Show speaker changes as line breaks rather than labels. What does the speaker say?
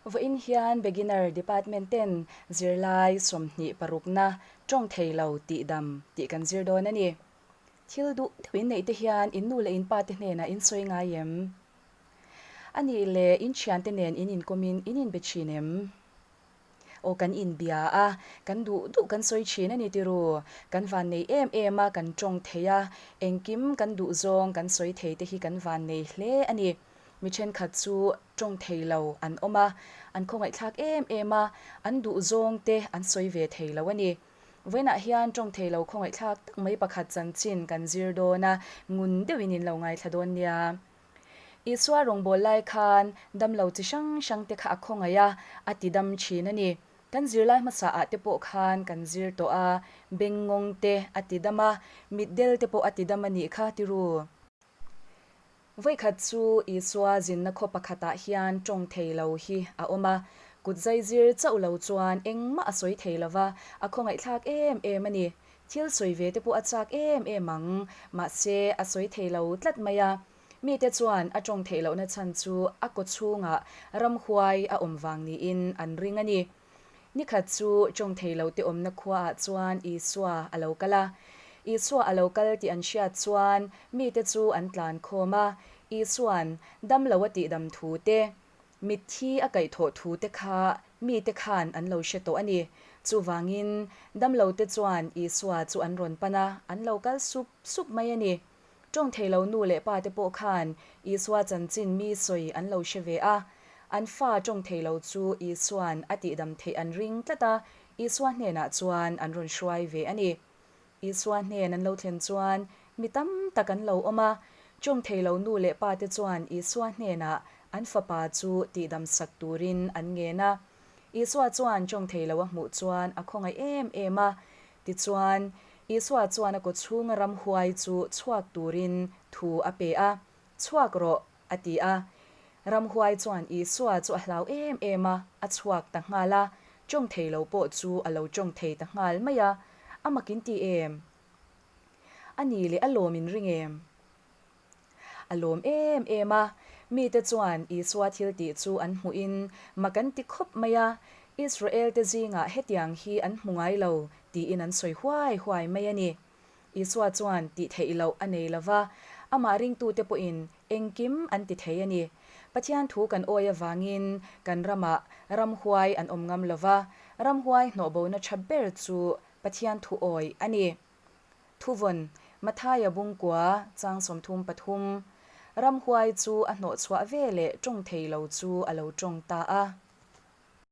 Vawiin hian Beginner Department ten zirlai 26 na tawng thei lo tih dam tih kan zir dawn a ni. Thil duh deuh in neih te hian in nu leh in pa te hnenah in sawi ngai em? A nih leh in thiante nen in inkawmin in inbe thin em? Aw kan inbia a, kan duh duh kan sawi thin a ni tiru. Kan vannei em em a, kan tawng thei a, engkim kan duh zawng kan sawi thei te hi kan vannei hle a ni. Mi thenkhat chu tawng thei lo an awm a, an khawngaihthlak em em a, an duh zawng te an sawi ve thei lo a ni. Vawiinah hian tawng thei lo khawngaihthlak tak mai pakhat chanchin kan zir dawn a, ngun deuhin in lo ngaithla dawn nia. Isua rawngbâwl lai khân damlo chi hrang hrangte kha a khawngaih a, a ti dam ṭhîn a ni. Kan zirlai hmasaah te pawh khân kan zir tawh a, bengngawng te a ti dam a, mitdel te pawh a ti dam a nih kha ti ru. Vawikhat chu Isua zinna khaw pakhatah hian ṭawng thei lo hi a awm a, kut zaizir chauh lo chuan engmah a sawi thei lo va, a khawngaihthlâk êm êm a ni. Thil sawi ve te pawh a chak em em ang, mahse a sawi thei lo tlat mai a. Mite chuan a tawng theih lohna chhan chu a kaw chhungah ramhuai a awm vang niin an ring a ni. Nikhat chu tawng thei lo te awmna khuaah chuan Isua a lo kal a. Isua a lo kal tih an hriat chuan mite chu an tlan khawm a, Isua'n dam lo a tihdam thu te, Mitthi a kaihthawh thu te kha mite khan an lo hre tawh a ni. Chuvangin, damlote chuan Isua chu an rawn pan a, an lo kal sup sup mai a ni. Tawng thei lo nu leh pa te pawh khan Isua chanchin mi sawi an lo hre ve a. An fa tawng thei lo chu Isua'n a tihdam theih an ring tlat a, Isua hnenah chuan an rawn hruai ve a ni. Isua hnen an lo thlen chuan mi tam tak an lo awm a, tawng thei lo nu leh pa te chuan Isua hnenah an fapa chu tihdam sak turin an ngen a. Isua chuan tawng thei lo a hmuh chuan a khawngaih em em a. Tichuan, Isua chuan a kawchhunga ramhuai chu chhuak turin thu a pe a, Chhuak rawh! a ti a. Ramhuai chuan Isua chu a hlau em em a, a chhuak ta nghal a, tawng thei lo pawh chu a lo tawng thei ta nghal mai a, a mak in ti em? A ni leh a lawm in ring em? A lawm em em a, mite chuan Isua thil tih chu an hmuhin mak an ti khawp mai a, Israel te zingah hetiang hi an hmu ngai lo tiin an sawi huai huai mai a ni. Isua chuan tih theih loh a nei lo va, amah ringtute pawhin engkim an ti thei a ni. Pathian thu kan awi avangin kan ramah ramhuai an awm ngam lo va, ramhuai hnawhbona tha ber chu Pathian thu awi a ni. Thuvawn, Mathaia bungkua, chang 33, Ramhuai chu a hnawhchhuah ve leh tawng thei lo chu a lo tawng ta a.